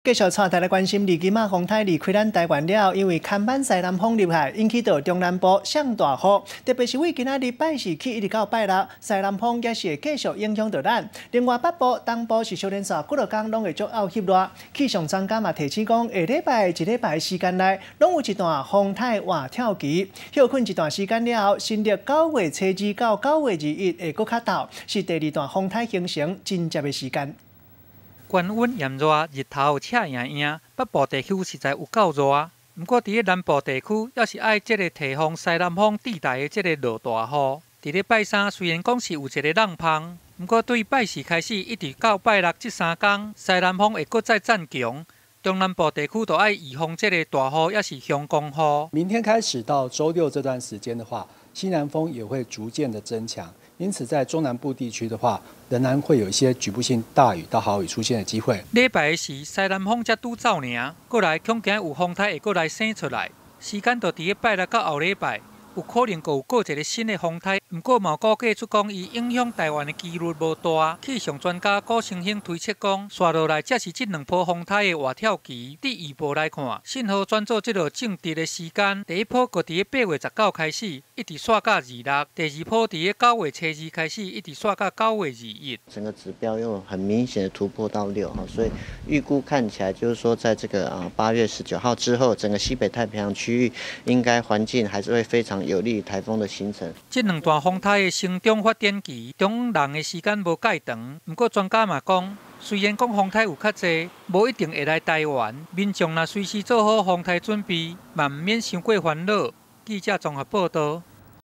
繼續帶大家關心，二今仔風颱離開咱台灣了，因為看板西南風入來，引起到中南部上大雨，特別是為今仔日拜四起一直到拜六，西南風也是會繼續影響到咱。另外北部、東部是小連續幾落工攏會足漚翕熱。氣象專家嘛提醒講，下禮拜一禮拜時間內，攏有一段風颱活跳期，歇睏一段時間了後，新曆9月初二到9月21會閣較透，是第二段風颱形成真正的時間。高溫炎熱，日頭赤炎炎，北部地區實在有夠熱。毋過，佇咧南部地區，猶是愛這個提防西南風帶來的這个落大雨。佇咧拜三，雖然講是有一个冷鋒，毋過對拜四開始一直到拜六這三工，西南風會閣再增強，中南部地區就愛預防這个大雨，抑是強降雨。明天開始到週六這段時間的話，西南風也會逐漸的增強。因此，在中南部地區的話，仍然會有一些局部性大雨到豪雨出現的機會。禮拜時，西南風才拄走爾，過來恐驚有風颱會閣來生出來。時間就佇咧拜六到後禮拜，有可能閣有閣一个新的風颱。毋過嘛估計出講，伊影響台灣的幾率無大。氣象專家郭成興推測講，紲落來才是這兩波風颱的活跳期。佇預報來看，信號轉做這个正值的時間，第一波閣佇咧8月19開始，一直紲到26；第二波佇咧9月初二開始，一直紲到9月21。整個指標又很明顯的突破到六哈，所以預估看起來就是說，在這個8月19號之後，整個西北太平洋區域應該環境還是會非常有利於颱風的形成。這兩段風颱的成長發展期，中人的時間無蓋長。毋過專家嘛講，雖然講風颱有較濟，無一定會來台灣。民眾若隨時做好風颱準備，嘛毋免傷過煩惱。記者綜合報導。